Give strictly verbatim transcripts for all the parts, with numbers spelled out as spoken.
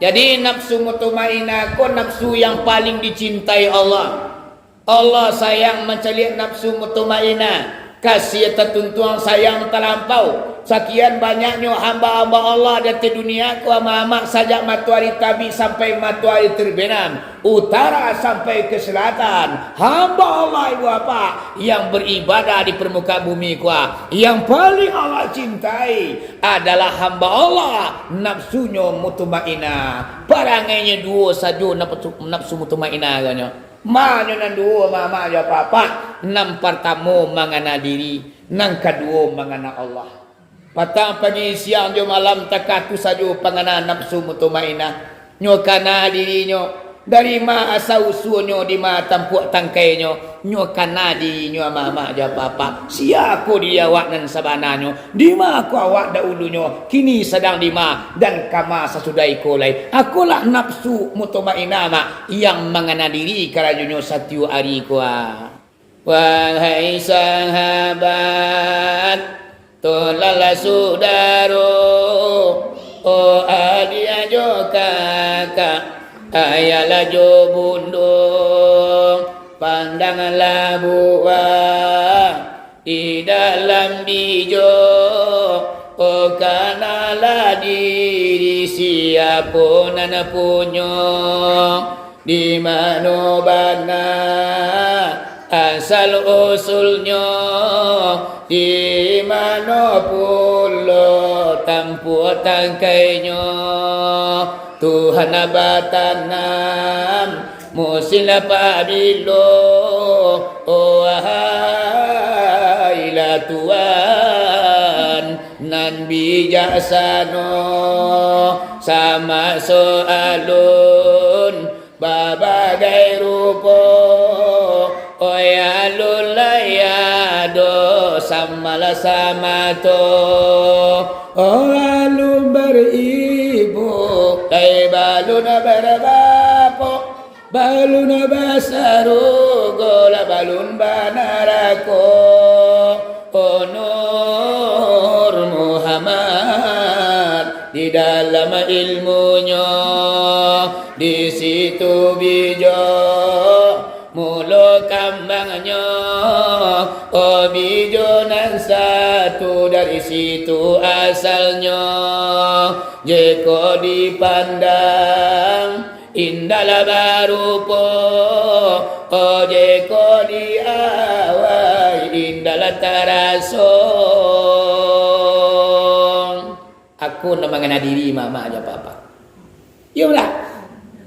Jadi, nafsu mutmainnah ko nafsu yang paling dicintai Allah. Allah sayang mancaliak nafsu mutmainnah, kasih tatuntuang, sayang talampau. Sakian banyaknyo hamba-hamba Allah di ateh dunia ko, amak-amak, sajak matoari tabik sampai matoari terbenam, utara sampai ke selatan. Hamba Allah, ibu bapak, yang beribadah di permukaan bumi ko, yang paling Allah cintai adalah hamba Allah, nafsunyo mutmainnah. Parangainyo duo sajo nafsu, nafsu mutmainnah agaknyo. Ma nyo nan duo, amak-amak jo bapak-bapak? Nan partamo mangana diri, nan kaduo mangana Allah. Patang, pagi, siang, jo malam, takah tu sajo pangana nafsu mutmainnah. Nyo kana dirinyo, dari ma asa usuanyo, di ma tampuak tangkainyo, nyo kana dirinyo, amak-amak jo bapak-bapak. Sia ko diri awak nan sabananyo? Di ma ko awak dahulunyo, kini sadang di ma, dan kama sasudah iko lai? Akolah nafsu mutmainnah, mak, yang mangana diri karajonyo satiok ari ko, ah. Wahai sahabat, tolonglah sudaro, oh adiak jo kakak, ayah lah jo bundo, pandanglah buah di dalam bijo, oh, kanalah diri siapo nan punyo, di mano bana asal usulnyo, di mano pulo tampuak tangkainyo. Tuhan batanam musim lah pabilo, oh, wahailah Tuhan nan bijaksano, samaso alun babagai rupo, oi, alun lai ado samalah samato, oh, alun baribu, lai balun barabapo, balun basarugo, lah balun banarako. Oh, Nur Muhammad di dalam ilmunyo, di situ bijo mulo kambangnyo, oh, bijo nan satu dari situ asalnyo. Jiko dipandang, indahlah barupo, oh, jiko diawai, indahlah taraso. Aku nan mangana diri, mamak jo papa. Iyolah,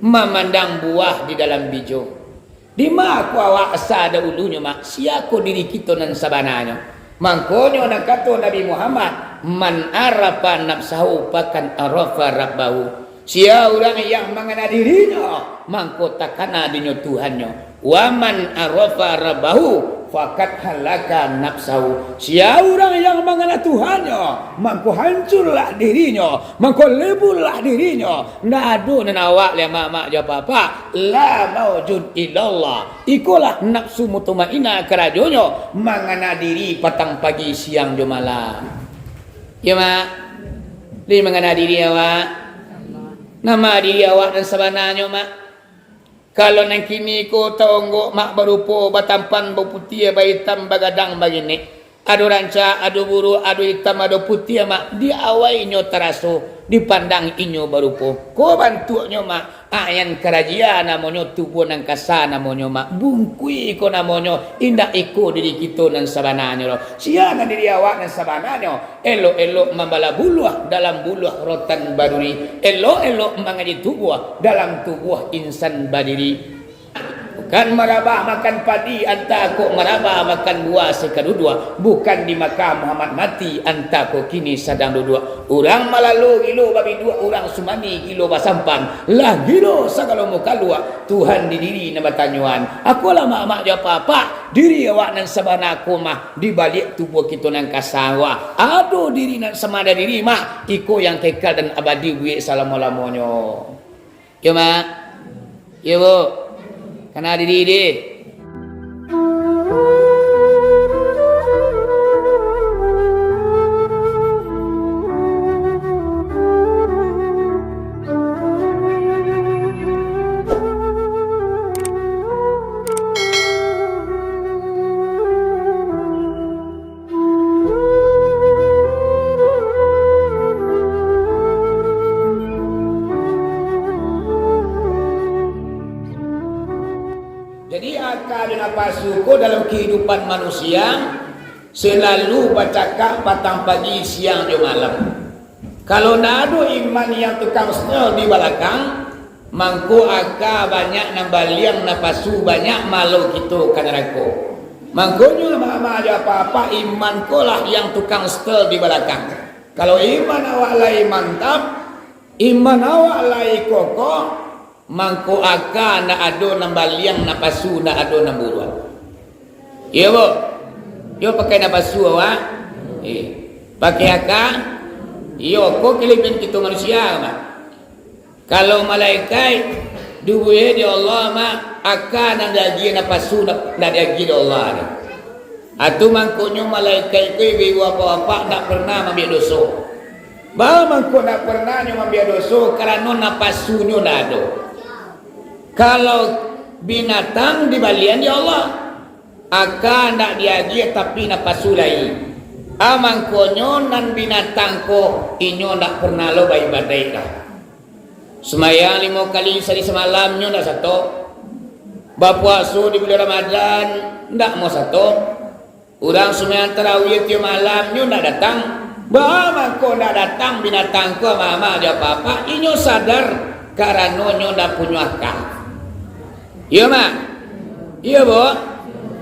mamandang buah di dalam bijo. Di ma ko awak asa dahulunyo, mak? Sia ko diri kito nan sabananyo? Mangkonyo nan kato Nabi Muhammad, "Man arafa nafsahu, fakad arafa rabbahu." Sia urang yang mangana dirinyo, mangko takana dinyo Tuhannyo. "Wa man arafa rabbahu, fakad halaka nafsahu." Sia urang yang mangana Tuhannyo, mangko hancurlah dirinyo, mangko lebulah dirinyo. Ndak ado nan awak lai, mamak jo papa. La maujud illallah. Ikolah nafsu mutmainnah karajonyo, mangana diri patang, pagi, siang, jo malam. Yo, mak? Lai mangana diri awak? Nama diri awak nan sabananyo, mak? Kalau nan kini ko taonggok, mak, barupo batampan, baputiah, baitam, bagadang, baginik. Ado rancak, ado buruak, ado itam, ado putiah, mak. Di awak inyo taraso, dipandang inyo barupo. Ko bantuaknyo, mak. Ayan karajia namonyo, tubuah nan kasa namonyo, mak. Bungkui ko namonyo, indak iko diri kito nan sabananyo lo. Sia nan diri awak nan sabananyo? Elok-elok mambala buluah, dalam buluah rotan baduri. Elok-elok mangaji tubuah, dalam tubuah insan badiri. Bukan marabah makan padi, antah kok marabah makan buah sakaduduak. Bukan di Makkah Muhammad mati, antah kok kini sadang duduak. Urang malalo gilo babiduak, urang sumani gilo basampan. Lah gilo sagalo mukaluak, Tuhan di diri nan batanyoan. Akolah, mamak jo papa, diri awak nan sabana ko mah, di baliak tubuah kito nan kasa. Ado diri nan samada diri, mak. Iko yang kekal dan abadi buek salamo-lamonyo. Yo, mak? Yo, bu? Kana diri deh. Napasu ko dalam kahidupan manusia, salalu bacakak patang pagi, siang jo malam. Kalau ndak ado iman yang tukang setel di balakang, mangko aka banyak nan baliang, napasu banyak, malo kito ka narako. Mangkonyo, mama jo papa, iman ko lah yang tukang setel di balakang. Kalau iman awak lai mantap, iman awak lai kokoh, mangko aka ndak ado nan baliang, napasu ndak ado nan buruak. Iyo, bo? Iyo pakai napasu awak? Eh, pakai aka? Iyo, ko kelebihan kito manusia, Mak. Kalau malaikat dibuek di Allah, Mak, aka nan diagiah, napasu ndak, ndak diagiah di Allah, dah. Atu mangkonyo malaikat ko, ibu-ibu, bapak-bapak, ndak pernah mambuek doso. Baa mangko ndak pernah nyo mambuek doso? Karano napasunyo ndak ado. Kalau binatang dibalian di Allah, aka ndak diagiah, tapi napasu lai. A mangkonyo nan binatang ko, inyo ndak pernah lo baibadaik doh. Sumbayang limo kali sahari samalam nyo ndak sato. Bapuaso di bulan Ramadan ndak mo sato. Urang sumbayang tarawih tiok malam nyo ndak datang. Baa mangko ndak datang binatang ko, mama jo papa? Inyo sadar karano nyo ndak punyo aka. Iyo, Mak? Iyo, bo?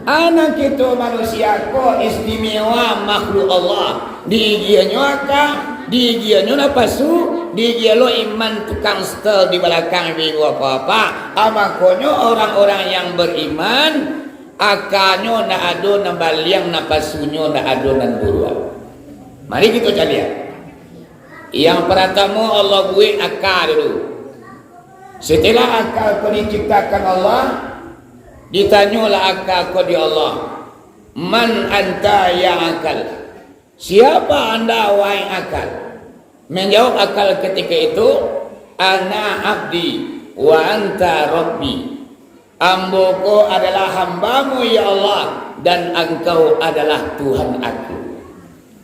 Anak kito manusia ko istimewa makhluk Allah. Diagiahnyo aka, diagiahnyo napasu, diagiah lo iman tukang setel di balakang, ibu-ibu, bapak-bapak. A mangkonyo orang-orang yang beriman, akanyo ndak ado nan baliang, napasunyo ndak ado nan buruak. Mari kito caliak. Yang paratamo, Allah buek aka dulu. Setelah aka ko diciptakan Allah, ditanyolah aka ko di Allah, "Man anta ya akal?" Siapa anda, wahai akal? Menjawab akal ketika itu, "Ana abdi wa anta rabbi." Ambo ko adalah hambamu, ya Allah, dan Angkau adalah Tuhan aku.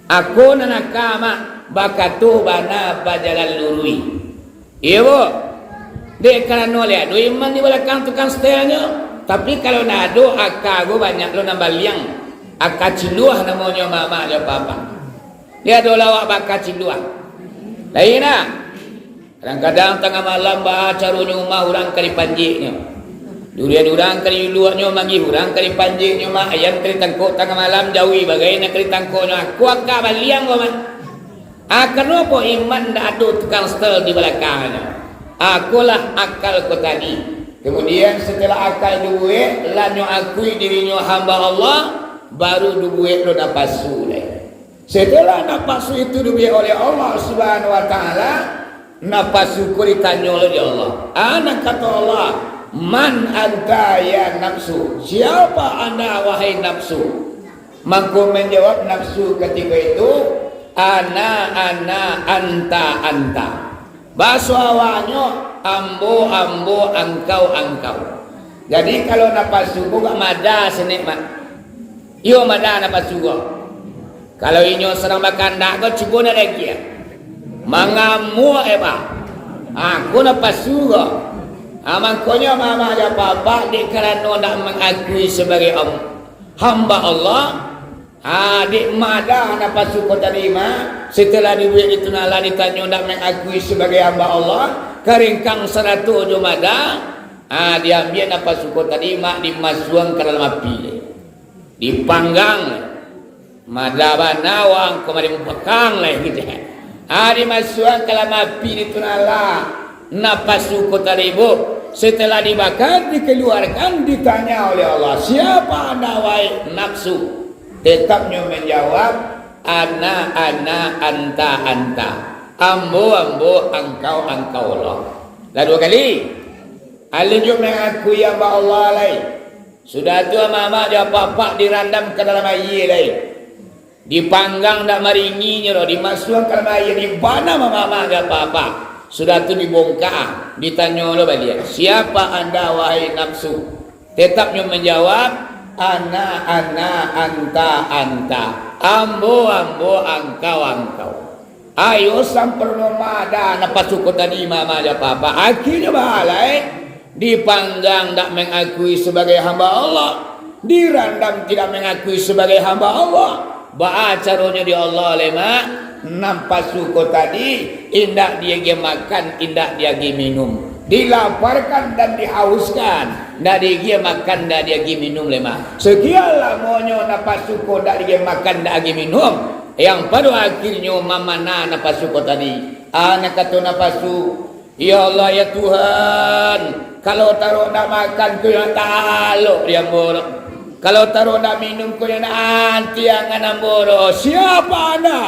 Ako nan aka, Mak, bakato bana bajalan luruih. Iyo, bo? Dek karano lai ado iman di balakang tukang setelnyo. Tapi kalau ndak ado, aka ko banyak lo nan baliang. Aka ciluah namonyo, mama jo papa. Lai ado lo awak baaka ciluah? Lain nah. Kadang-kadang tangah malam, baa caronyo umah urang ka dipanjeknyo. Durian urang ka diuluaknyo, manggih urang ka dipanjeknyo, mak ayam ka ditangkok tangah malam, jawi bagai nan ka ditangkoknyo. Ako aka baliang ko, Mak. Ah, karano apo? Iman ndak ado tukang setel di balakangnyo. Akolah akal ko tadi. Kemudian setelah akal dibuek, lah nyo akui dirinyo hamba Allah, baru dibuek lo napasu lai. Setelah napasu itu dibuek oleh Allah Subhanahu wa Ta'ala, napasu ko ditanyo lo di Allah. Ana kato Allah, "Man anta ya nafsu?" Siapa anda, wahai nafsu? Mangko manjawab nafsu katiko itu, "Ana, ana, anta, anta." Baso awaknyo, "Ambo, ambo, angkau, angkau." Jadi, kalau napasu ko gak mada sinek, Mak. Iyo, mada napasu ko. Kalau inyo sadang bakandak ko, cubo nak lagi, ah. Mangamuak, eh, bah. Ah, ko napasu ko. Ah, mangkonyo mama jo papa, dek karano ndak mangakui sabagai am-, hamba Allah, ah, dek mada napasu ko tadi, Mak, setelah dibuek itu, nak lah ditanyo ndak mangakui sabagai hamba Allah, karingkang sarato jo mada, ah, diambiak napasu ko tadi, Mak, dimasuang ka dalam api. Dipanggang. Mada bana wang ko mari mupakang lai gitu. Ah, dimasuang ka dalam api di tu, nak lah napasu ko tadi, bo. Setelah dibakar, dikeluarkan, ditanya oleh Allah, "Siapa anda, wahai nafsu?" Tetapnyo manjawab, "Ana, ana, anta, anta." Ambo, ambo, angkau, angkau lo. Lah duo kali. Alun juo mangakui hamba Allah lai. Sudah tu, amak-amak jo apak-apak dirandam ka dalam aia lai. Dipanggang dak maringinyo doh, dimasuang ka dalam aia, dibanam amak-amak jo apak-apak. Sudah tu dibongka, ditanyo lo baliak, "Siapa anda, wahai nafsu?" Tetapnyo manjawab, "Ana, ana, anta, anta. Ambo, ambo, angkau, angkau." Ayo sampai rumah dah, napasu ko tadi, amak-amak jo apak-apak. Akhirnyo baa lai, dipanggang dak mangakui sabagai hamba Allah. Dirandam tidak mengakui sebagai hamba Allah. Baa caronyo di Allah lai, Mak? Napasu ko tadi, indak diagiah makan, indak diagiah minum. Dilaparkan dan dihauskan, ndak diagiah makan, ndak diagiah minum lai, Mak. Sekian lamonyo napasu ko ndak diagiah makan, ndak agiah minum, yang pado akhirnyo mamana napasu ko tadi. A nan kato napasu, "Ya Allah, ya Tuhan, kalau taruih ndak makan ko, yo ndak talok di ambo doh. Kalau taruih ndak minum ko, yo ndak anti angan ambo doh. Siapa Anda?"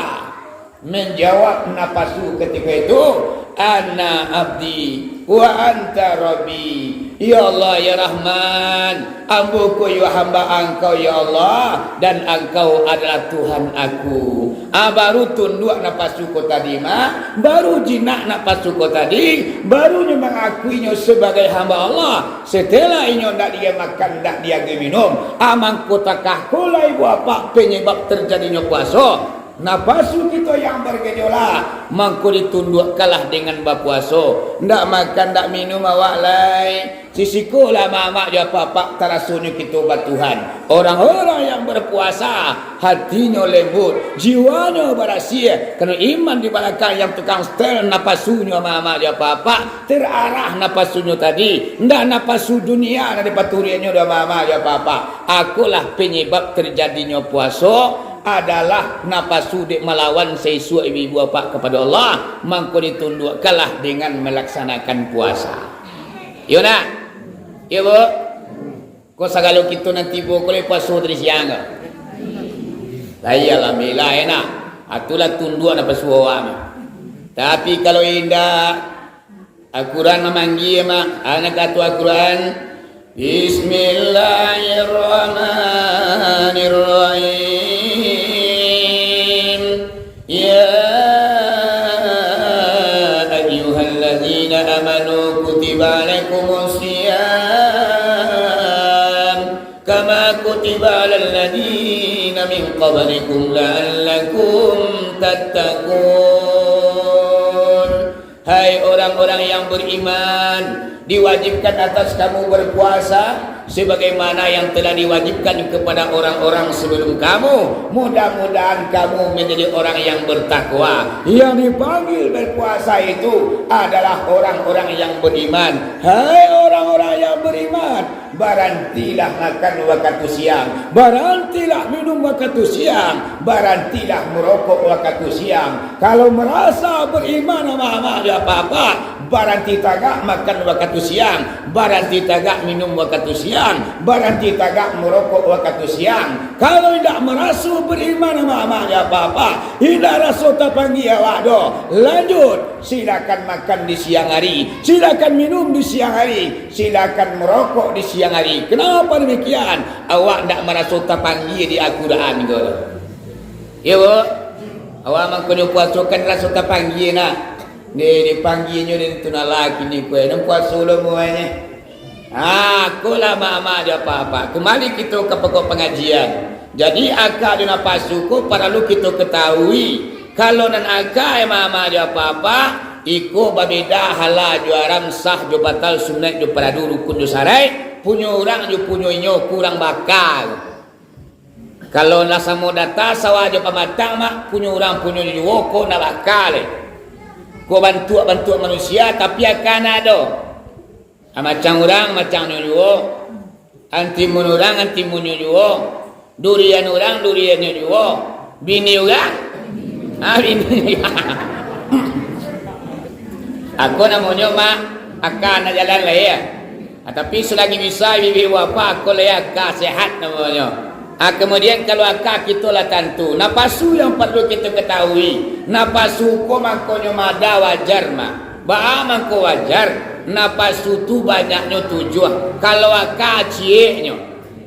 Manjawab napasu katiko itu, "Ana abdi, wa anta rabbi." "Ya Allah, ya Rahman, ambo ko yo hamba Angkau, ya Allah, dan Angkau adalah Tuhan aku." Ah, baru tunduak napasu ko tadi, Mak. Baru jinak napasu ko tadi. Baru nyo mangakuinyo sabagai hamba Allah. Setelah inyo ndak diagiah makan, ndak diagiah minum, ah, mangko takah ko lai, Ibu Apak, penyebab terjadinyo puaso. Napasu kito yang bergejolak, mangko ditunduakkanlah dengan bapuaso. Ndak makan, ndak minum awak lai. Sisikolah mamak jo apak-apak tarasonyo kito batuhan. Orang-orang yang berpuasa, hatinyo lembut, jiwanyo barasiah. Karano iman di balakang yang tukang setel napasunyo mamak jo apak-apak, terarah napasunyo tadi. Ndak napasu dunia nan dipaturuinnyo doh mamak jo apak-apak. Akolah penyebab terjadinyo puaso adalah napasu dek malawan saisuak ibu-ibu apak kapado Allah, mangko ditunduakkanlah dengan melaksanakan puasa. Iyo nak? Iyo, Bu? Ko sagalo kito nan tibo ko lai puaso tadi siang ko. Lah iyo, alhamdulillah, enak. Itulah tunduak napasu awak. Tapi kalau indak, Al-Quran mamanggia, Mak. A nan kato Al-Quran, "Bismillahirrahmanirrahim. Ya ayyuhalladzina amanu kutiba alaikumus siyam kama kutiba alal ladzina min qablikum la'allakum tattaqun." Hai orang-orang yang beriman, diwajibkan atas kamu berpuasa, sebagaimana yang telah diwajibkan kepada orang-orang sebelum kamu. Mudah-mudahan kamu menjadi orang yang bertakwa. Yang dipanggil berpuasa itu adalah orang-orang yang beriman. Hai orang-orang yang beriman, barantilah makan wakatu siang, barantilah minum wakatu siang, barantilah marokok wakatu siang. Kalau marasa bariman, amak-amak jo apak-apak, baranti tagak makan wakatu siang, baranti tagak minum wakatu siang, baranti tagak marokok wakatu siang. Kalau indak maraso bariman, amak-amak jo apak-apak, indak raso tapanggia awak doh. Lanjut, silakan makan di siang hari, silakan minum di siang hari, silakan marokok di siang hari. Kenapa demikian? Awak ndak maraso tapanggia di Al-Quran ko? Iyo, Bu? Awak mangkonyo puaso kan raso tapanggia nak. Di, dipanggianyo di tu nak laki ni kue. Nan puaso lo muainyo. Ah, ko lah amak-amak jo apak-apak. Kembali kito ka pokok pangajian. Jadi, aka jo napasu ko paralu kito katahui. Kalau nan aka, amak-amak jo apak-apak, iko babeda hala jo haram, sah jo batal, sunaik jo paradu, rukun jo saraik, punyo urang jo punyo inyo, kurang baka. Kalau lah samo data sawah jo pamatang, mak, punyo urang punyo juo, ko ndak baka lai. Ko bantuak-bantuak manusia, tapi aka ndak ado. Ah, macang urang, macangnyo juo. Antimun urang, antimunnyo juo. Durian urang, duriannyo juo. Bini urang, ah, bini. Ako namonyo, mak, aka nak jalan lai, ya. Ah, tapi selagi bisa, bibik wafa, ako lai aka sehat namonyo. Ah, kemudian kalau aka kito lah tantu. Napasu yang perlu kito ketahui. Napasu ko mangkonyo mada wajar, mak. Baa mangko wajar? Napasu tu banyaknyo tujuah. Kalau aka cieknyo.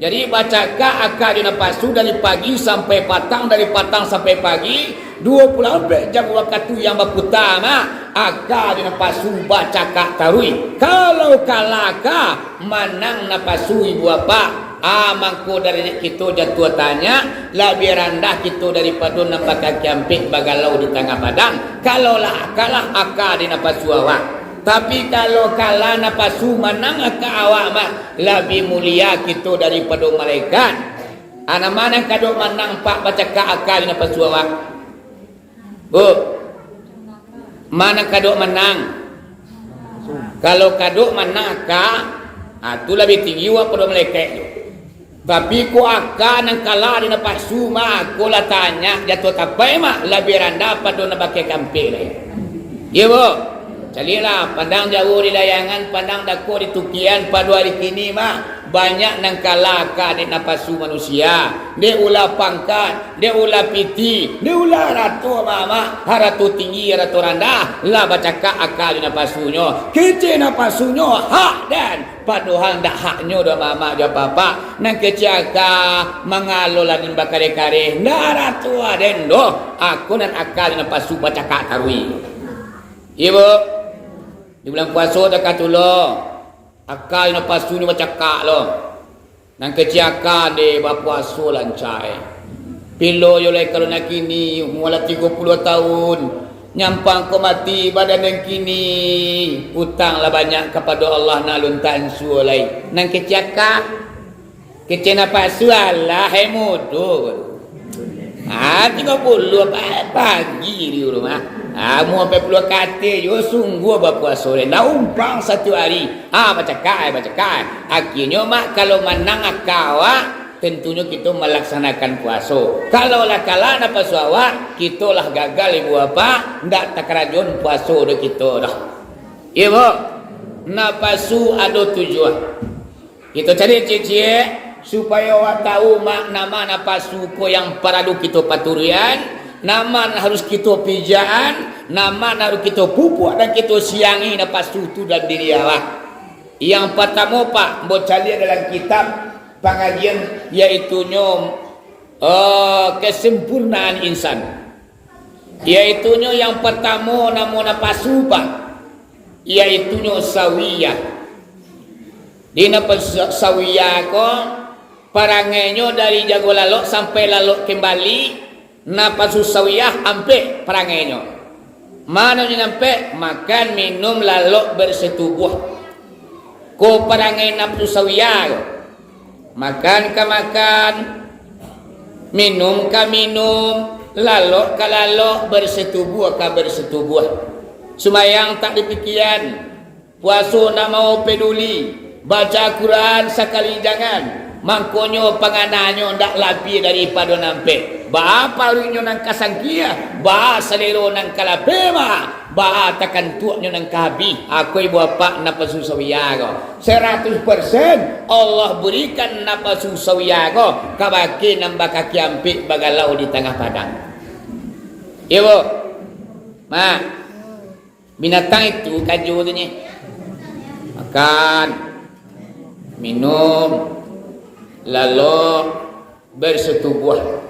Jadi, bacakak aka jo napasu dari pagi sampai patang, dari patang sampai pagi, duo puluah ampek jam wakatu yang baputa, mak, aka jo napasu bacakak taruih. Kalau kalah aka, manang napasu ibu apak, ah, mangko darajat kito jatuah tanyo, labiah randah kito daripado nan bakaki ampek bagalau di tangah padang. Kalau lah kalah aka di napasu awak. Tapi kalau kalah napasu manang aka awak mah, labiah mulia kito daripado malaikat. Ana ma nan kadok manang pak bacakak aka di napasu awak? Bu, ma nan kadok manang? Kalau kadok manang aka, ah, tu labiah tinggi awak pado malaikat tu. Tapi ko aka nan kalah di napasu mah, ko lah tanyak jatuah tapai mah, labiah randah pado nan bakeh kampek lai. Iyo, Bu. Caliaklah, pandang jauah di layangan, pandang dakek di tukian, pado ari kini mah, banyak nan kalah aka dek napasu manusia, dek ulah pangkat, dek ulah pitih, dek ulah arato, mamak, arato tinggi, arato randah, lah bacakak aka di napasunyo, kecek napasunyo, hak den. Padohal ndak haknyo doh mamak jo apak-apak, nan kecek aka mangalola den bakareh-kareh, ndak arato aden doh, ako nan aka di napasu bacakak taruih. Iyo, Bu. Di bulan puaso takah tu lo, aka di napasunyo bacakak lo. Nan kecek aka dek bapuaso lancar. Pilo yo lai kalau nan kini, umua lah tigo puluah taun. Nyampang ko mati badan nan kini. Utang lah banyak kapado Allah nan alun tansua lai. Nan kecek aka, kecek napasu alah, hai mudo. Ah, tigo puluah pa-, pagi di rumah. Ah, umua ampek puluah kateh juo sungguah bapuaso lai. Lah umpang satu ari. Ah, bacakak ai, bacakak ai. Akhirnyo, Mak, kalau manang aka awak, tentunyo kito malaksanakan puaso. Kalau lah kalah napasu awak, kito lah gagal, Ibu Bapak, ndak takarajoan puaso dek kito doh. Iyo, Bu. Napasu ado tujuah. Kito cari ciek-ciek, supayo awak tahu makna ma napasu ko yang paralu kito paturuian, nan ma nan harus kito pijakan, nan ma nan harus kito pupuak dan kito siangi napasu tu dalam diri awak. Yang patamo, Pak, ambo caliak dalam kitab pangajian, yaitunyo, eh, kesempurnaan insan. Yaitunyo yang patamo namo napasu, Pak, yaitunyo sawiyah. Di napasu sawiyah ko, parangainyo dari jago lalok sampai lalok kembali, napasu sawiyah ampek parangainyo. Mano nyo ampek? Makan, minum, lalok, bersetubuh. Ko parangai napasu sawiyah ko. Makan ka makan, minum ka minum, lalok ka lalok, bersetubuh ka bersetubuh. Sumbayang tak dipikian, puaso ndak mau peduli, baca Quran sakali jangan, mangkonyo pangananyo ndak labiah daripado nan ampek. Baa paruiknyo nan ka sangkia, baa salero nan ka lapeh, Mak. Baa takantuaknyo nan ka habih, ako ibu apak napasu sawiyah ko. Saratus persen Allah burikan napasu sawiyah ko kabake nan bakaki ampek bagalau di tangah padang. Iyo, Bu. Mak, binatang itu kajo tu nyo. Makan, minum, lalok, bersetubuh.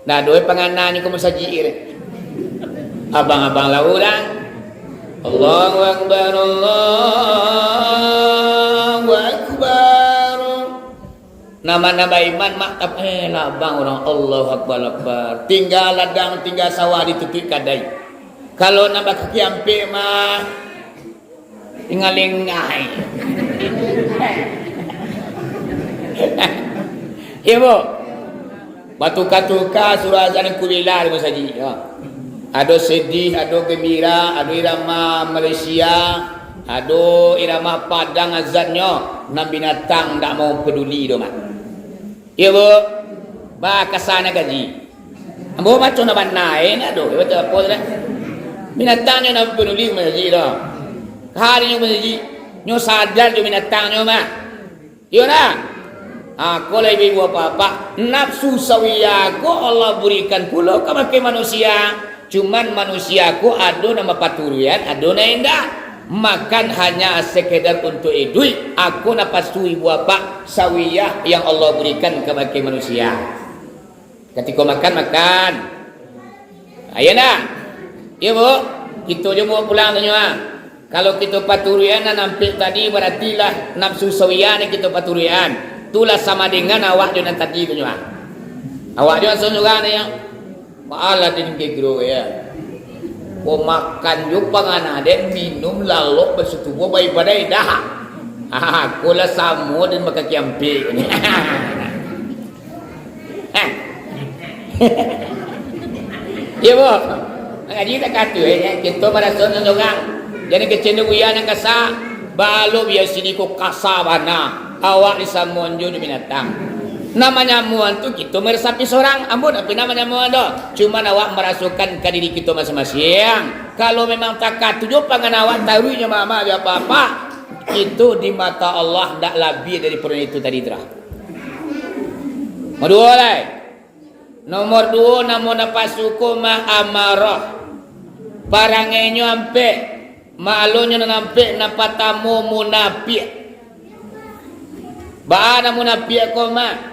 Nah, doa pangananyo ka masajik ni. Abang-abang lah urang. Allahu Akbar, Allahu Akbar. Nama-nama iman mak tap-, eh, lah abang urang. Allahu Akbar, Akbar. Tingga ladang, tingga sawah ditutuik kadai. Kalau nak bakaki ampek mah, Ingalingai. Iyo, Bu. Batuka-tuka surah azan kulilah di masajik. Yo. Ado sedih, ado gembira, ado irama Malaysia, ado irama Padang azannyo, nan binatang ndak mau peduli doh, Mak. Iyo, Bu. Ba, kasana gaji. Ambo baco nan bana, eh, nak doh, baco apo tu dah. Binatangnyo nan peduli masajik tu. Hari nyo masajik, nyo sadar jo binatangnyo mah. Iyo dah. Ha, ko lah ibu-ibu apak-apak, nafsu sawiyah ko Allah burikan pulo kabake manusia. Cuman manusia ko ado nan bapaturuian, ado nan indak. Makan hanya sekedar untuk iduik, ako napasu ibu apak sawiyah yang Allah burikan kabake manusia. Katiko makan, makan. Ayo nah. Iyo, Bu. Kito jo bawa pulang tu nyo, ah. Kalau kito paturuian nan ampek tadi, baratilah nafsu sawiyah nan kito paturuian. Tulah sama dengan awak jo nan tadi tu nyo, ah. Awak jo asuh surang ni, ya. Maalah di tinggi guru, ya. Ko makan jo pangana den, minum lalok basutubuah, baibadah dah. Ah, ko lah samo den bakaki ampek ko ni. Iyo, boh. Ngaji tak katuih, eh. Kito maraso nan sorang. Jadi kecendo buya nan kasa, balo biya sini ko kasa bana. Awak disamuan jo, jo binatang. Nan manyamuan tu kito maresapi sorang. Ambo ndak pernah manyamuan doh. Cuman awak marasokan ka diri kito masing-masing. Kalau memang takatuju pangan awak taruihnyo mama jo apa-apa, kito di mata Allah ndak labiah daripado itu tadi tu lah. Nomor duo lai. Nomor duo, namo napasu ko ma amarah. Parangainyo ampek. Malonyo nan ampek, nan patamo munapiak. Baa nan munapiak ko ma?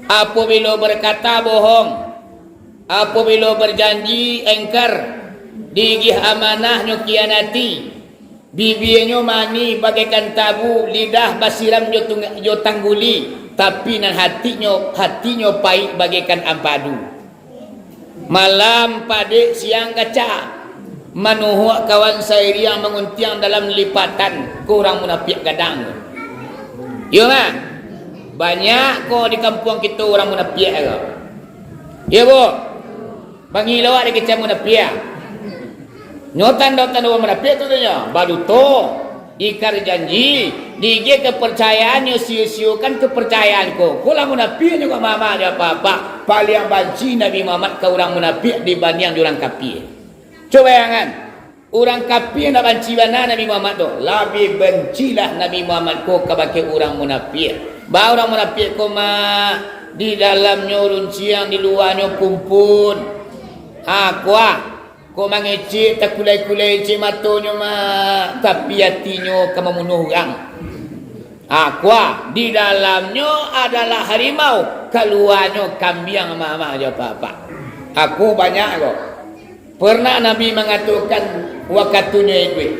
Apobilo berkata bohong, apobilo berjanji engkar, diigih amanahnyo kianati, bibianyo manih bagaikan tabu, lidah basiram jo tung-, jo tangguli, tapi nan hatinyo, hatinyo paik bagaikan ampadu. Malam padek siang kaca, manuhuak kawan sairiang manguntiang dalam lipatan, ko urang munapiak gadang. Iyo mah? Banyak ko di kampuang kito urang munapiak ko. Iyo, boh? Bangih lo awak dikecek munapiak. Nyo tando-tando urang munapiak tu, tu nyo baduto, ingkar janji, diigih kaparcayaan, nyo sio-siokan kaparcayaan ko. Ko lah munapiak nyo ka mama jo apa-apa. Paliang banci Nabi Muhammad ka urang munapiak dibandiang jo urang kapia. Cubo bayangkan, urang kapia ndak banci bana Nabi Muhammad tu, labiah bancilah Nabi Muhammad ko kabake urang munapiak. Baa urang munapiak ko ma, di dalamnyo runciang, di luanyo pumpun. Ha, kuah. Kok mangecek, takulai-kulai ecek matonyo ma, tapi atinyo ka mamunuah urang. Ha, kuah, di dalamnyo adalah harimau, kaluanyo kambiang, mama jo apa-apa. Aku banyak ko. Pernah Nabi mangatokan wakatunyo iduik,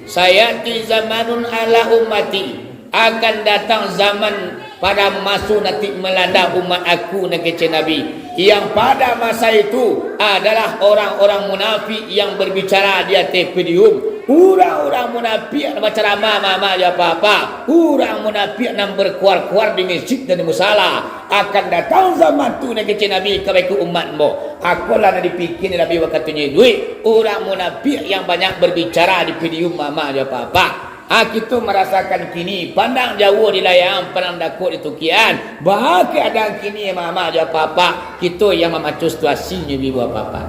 "Sayati zamanun ala ummati," akan datang zaman pada maso nanti malanda umat aku, nan kecek Nabi, yang pada masa itu adalah orang-orang munafik yang berbicara di ateh podium. Urang-urang munafik nan bacaramah, mama jo apa-apa. Urang munafik nan berkuar-kuar di mesjid dan di musala. Akan datang zaman tu, nan kecek Nabi, kabake umat ambo. Akolah nan dipikia Nabi wakatunyo iduik. Urang munafik yang banyak berbicara di podium, mama jo apa-apa. Ha, kito marasakan kini, pandang jauah di layang, pandang dakek di tukian. Baa keadaan kini, mama jo apa-apa, kito yang mamaco situasinyo, ibu apa-apa.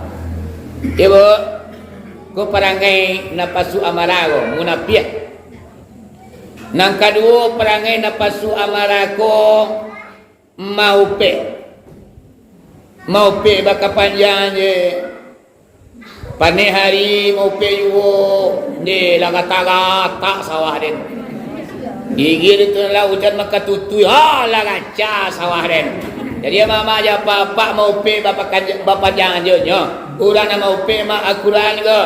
Ibu, ko parangai napasu amarah ko, munapiak. Nan kaduo, parangai napasu amarah ko, maupek. Maupek bakapanjang je. Paneh ari maupek juo, je lah gata-gata sawah den. Gigi tu lah ujan makatutui, ha, lah rancak sawah den. Jadi, mama jo apa-apa maupek bapakan-, bapanjang je nyo. Urang nan maupek ma Al-Quran ko.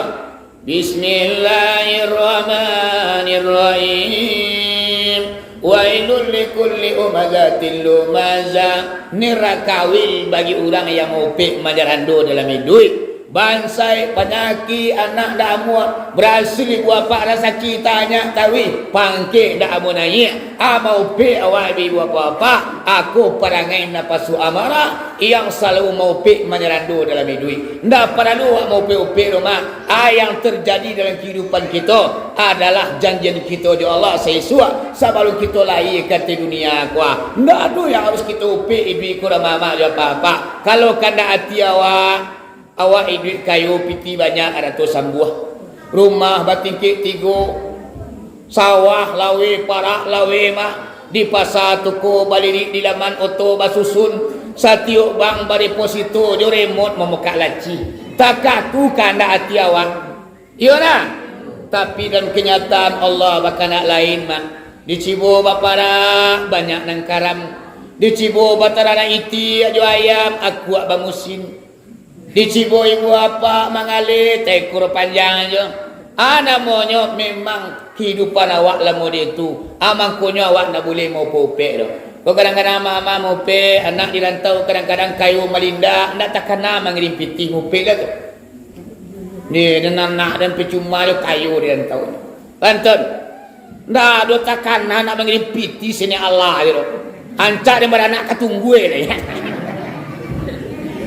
Bismillahirrahmanirrahim. Wailul likulli umazatil lumazah. Neraka wil bagi urang yang maupek majarando dalam iduik. Bansai, panyakik, anak damuak, barasih ibu apak rasaki tanyak tawih, pangkek dak amuah naiak. A maupek awak ibu apak-apak, ako parangai napasu amarah yang salalu maupek manyarando dalam iduik. Ndak paralu awak maupek-upek doh, Mak. A yang terjadi dalam kahidupan kito adalah janjian kito jo Allah saisuak sabalun kito lahia ka ateh dunia ko. Ndak ado yang harus kito upek iduik ko doh, Mak, jo apak-apak. Kalau kandak ati awak, awak iduik kayo, pitih banyak, arato sambuah, rumah batingkek tigo, sawah laweh, parak laweh mah, di pasa toko balirik, di laman oto basusun, satiok bank badeposito, jo remot mamukak laci. Takah tu kandak ati awak. Iyo nah. Tapi dalam kenyataan Allah bakahandak lain, Mak. Dicibo baparak, banyak nan karam. Dicibo bataranak itiak jo ayam, akuak bamusim. Dicibo ibu apak mangaleh, taikua panjang jo. A namonyo memang kahidupan awak lah model tu. A mangkonyo awak ndak buliah maupek-upek doh. Ko kadang-kadang ama-ama maupek, anak di rantau kadang-kadang kayo malindak, ndak takana mangirim pitih maupek lah tu. Ni, den anak den picuma jo kayo den tau. Banten. Ndak ado takana nak mangilih piti sini Allah je tu. Ancak den baranak ka tunggua lai.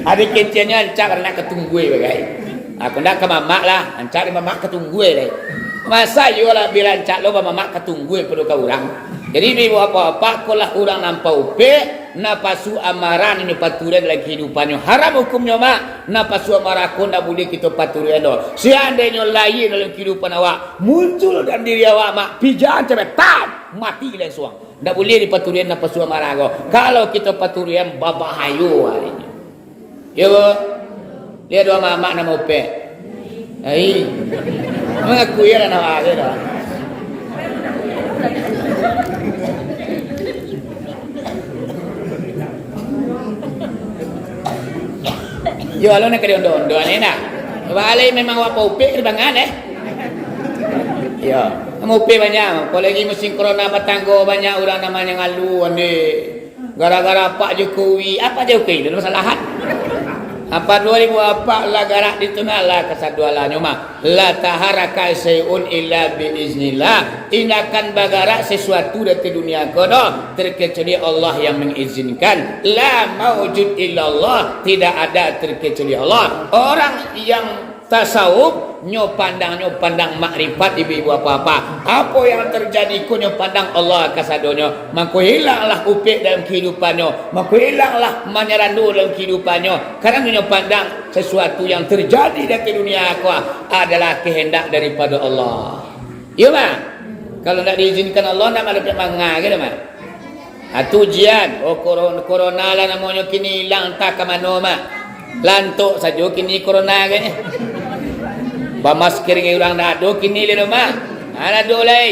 Ado kecehnyo ancak baranak ka tunggua bagai. Aku ndak ka mamak lah, ancak den mamak ka tunggua lai. Masa iyo lah bila ancak lo bamamak ka tunggua pado ka urang. Jadi, ibu bapak-bapak, ko lah urang nan paupek, napasu amarah nan dipaturuikan dalam kahidupannyo. Haram hukumnyo, Mak. Napasu amarah ko ndak buliah kito paturuikan doh. Seandainyo lahia dalam kahidupan awak, muncul dalam diri awak, Mak, pijahan cabe, tam! Mati langsuang. Ndak buliah dipaturuikan napasu amarah ko. Kalau kito paturuikan, babahayo arinyo. Yo, Bu? Liek dua mamak nan maupek. Ai. Mangakui lah nak bahayo doh. Yo, alun ka diondo-ondo ni nah. Balai memang awak paupek ribangan, eh. Yo, maupek banyak. Apolai musim corona batanggo, banyak urang nan mangalu, ande. Gara-gara Pak Jokowi, apa Jokowi itu masalah? Apa dua ribu apak lah garak di tu nah lah kasadualanyo mah. La taharaka syai'un illa bi iznillah. Indak akan bagarak sesuatu dari dunia ko doh, terkecuali Allah yang mengizinkan. La maujud illallah, tidak ada terkecuali Allah. Orang yang tasawuf, nyo pandang, nyo pandang makrifat, ibu-ibu, apa-apa. Apo yang terjadi ko nyo pandang Allah kasadonyo. Mako hilanglah upek dalam kahidupannyo. Mako hilanglah manyarando dalam kahidupannyo. Karano nyo pandang sesuatu yang terjadi di dunia ko adalah kehendak daripada Allah. Iyo, Mak? Kalau ndak diizinkan Allah, ndak malapek manga gitu, Mak. Ah, tu ujian. Oh, koro-, corona lah namonyo kini ilang, antah ka mano, Mak. Lantok sajo kini corona agaknyo. Bamasker gai urang ndak ado kini lai, Mak. Ah, ndak ado lai.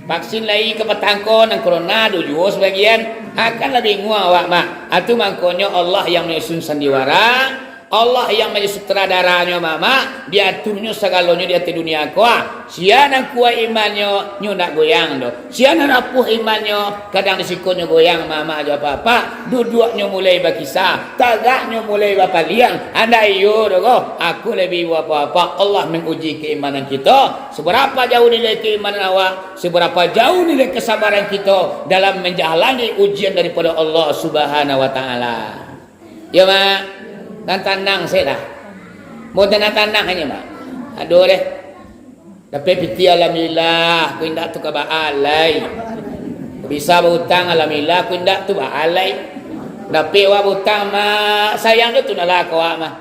Vaksin lai ka patangko, nan corona ado juo sabagian. Akan lah binguang awak, Mak. Ah, tu mangkonyo Allah yang manyusun sandiwara. Allah yang manjadi sutradaranyo, Mamak, diaturnyo sagalonyo di ateh dunia ko, ah. Sia nan kuaik imannyo, nyo ndak goyang doh. Sia nan rapuah imannyo, kadang di siko nyo goyang, Mamak jo Apak-apak, duduaknyo mulai bakisah, tagaknyo mulai bapaliang, andak iyo doh ko, aku labiah ibu Apak-apak, Allah manguji keimanan kito, seberapa jauh nilai keimanan awak, seberapa jauh nilai kesabaran kito dalam manjalani ujian daripada Allah Subhanahu wa Taala. Yo, Mak. Nan tanang se lah. Mun tanang-tanang hanyo, Mak. Aduh deh. Dapek piti, alhamdulillah, ko indak tu ka baa lai. Bisa bautang, alhamdulillah, ko indak tu baa lai. Dapek awak bautang, Mak, sayang jo tu nah lah ka awak, Mak.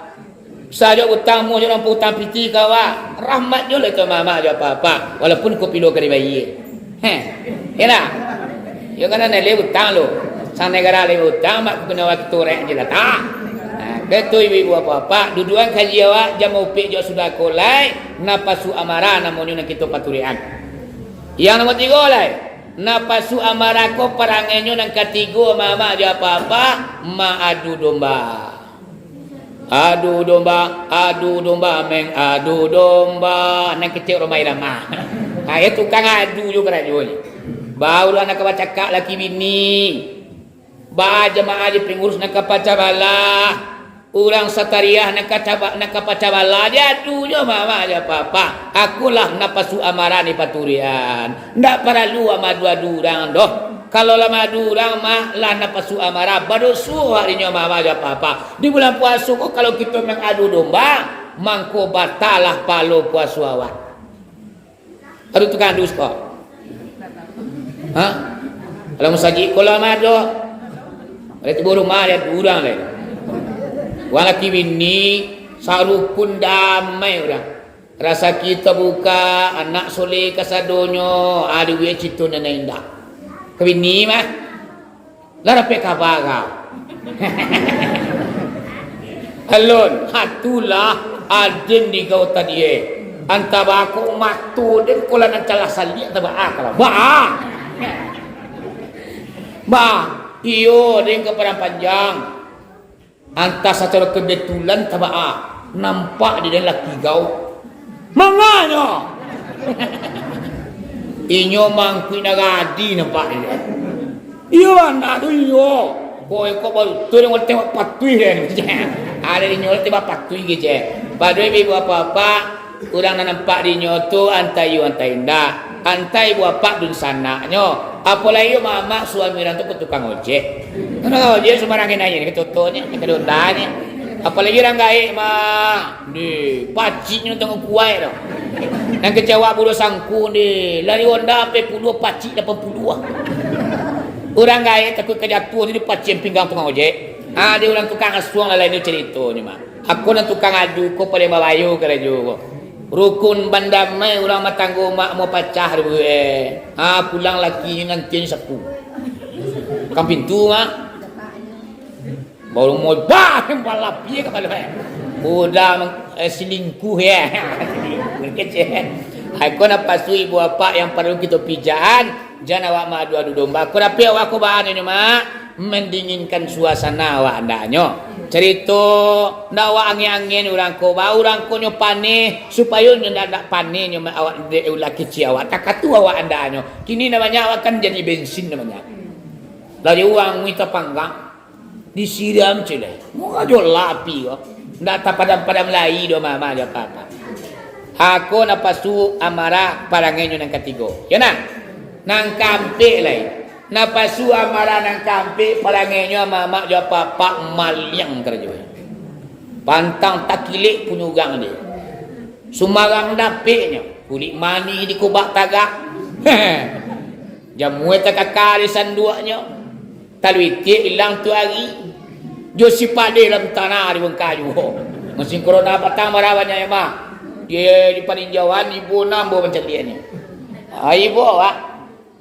Sajo utang muah jo nan pautang piti ka awak, rahmat jo lah tu Mamak jo Apak-apak, walaupun kopi lo ka dibayia. Heh, iyolah. Iyo kan nan lai utang lo. Sang nagara lai utang, mak kena waktu rek je lah tak. Nah, betul ibu-ibu Apak-apak, duduan kaji awak, jan maupik jo sudah ko lai, napasu amarah namonyo nan kito paturuikan. Yang nomor tigo lai, napasu amarah ko parangainyo nan katigo, Mamak jo Apak-apak, maadu domba. Adu domba, adu domba, mangadu domba. Nan kecek urang main lamah. Ha, iyo tukang adu jo karajonyo. Barulah nan ka bacakak laki bini. Bajamaah jo pangurus nan ka pacah balah. Urang satariah nan ka caba-, nan ka pacah balah. Diadu jo Mamak jo Apak-apak. Akulah napasu amarah ni paturian. Ndak paralu madu-adu urang doh. Kalau lah madu urang, Mak, lah napasu amarah, badoso arinyo Mamak jo Apak-apak. Di bulan puaso ko, kalau kito mangadu domba, mangko batalah pahalo puaso awak. Ado tukang adu siko? Ha? Kalau musajik ko lah mado. Kalau tibo rumah, ado urang lai. Urang laki bini, sarukun damai urang. Rasaki tabuka, anak soleh kasadonyo, ah, duduak carito nan indak. Ka bini mah. Lah dapek kaba kau? Alun, ha, tu lah aden di kau tadi, eh. Antah bako mato den ko lah nan calah saliak, antah baa kalau. Baa. Baa, iyo, den ka Padang Panjang. Antah sacaro kebetulan tabaa, nampak di den laki gau. Manganyo? Inyo mangkuik nagadi nampak di den. Iyo, anak tu iyo. Kok iko baru tu den tembak patuih den. Ada inyo tembak patuih kecek. Paduai ibu apak-apak, Urang nan nampak dinyo tu antai iyo antai indak, antai ibu apak dunsanaknyo, apolai iyo mamak suami urang tu ka tukang ojek. Tukang ojek sumbarang naiak ka totonyo, ka dondanyo. Apolai urang gaek mah, deh, paciknyo tangah kuaik tu. Nan kecewa buruh sangku deh, lari Honda ampek puluah, pacik lapan puluah. Urang gaek takuik ka jatuah, jadi pacik pinggang tukang ojek. Ah, deh urang tukang asuang lah lain tu caritonyo mah. Ako nan tukang adu ko paling babayo karajo ko. Rukun bandamai urang batanggo mak mau pacah dulu eh. Ha, pulang laki nanti sapu. Kan pintu mah. Baru mau bah, balap ye ka balap eh. Udah eh, selingkuh ya. Kecil. Ako napasu ibu apak yang perlu kita pijaan. Jan awak maadu-adu domba. Ko dapek awak ko baa nyo, Mak? Mandinginkan suasana awak andaknyo. Carito ndak awak angin-angin urang ko, ba urang ko nyo paneh, supayo nyo ndak, ndak paneh nyo ma-, awak dek ulah kecil awak. Takatu awak andaknyo. Kini ndak banyak awak kan jadi bensin ndak banyak. Lah di uang mita panggang. Disiram cilai. Murajo lah api ko. Ndak tapadam-padam lai doh mama jo papa. Ako napasu amarah parangainyo nan katigo. Yo nah. Nan kaampek lai. Napasu amarah nan kaampek parangainyo mama jo papa maliang karajo. Pantang takilek punyo urang deh. Sumarang dapeknyo, kulik manih di kubak tagak. Jamua takaka di sanduaknyo. Taluitik ilang tu ari. Jo si padeh dalam tanah di bungka juo. Musim korona patang bara banyak mah. Di, di paninjauan ibo nambo mancaliaknyo. Ah, ibo awak.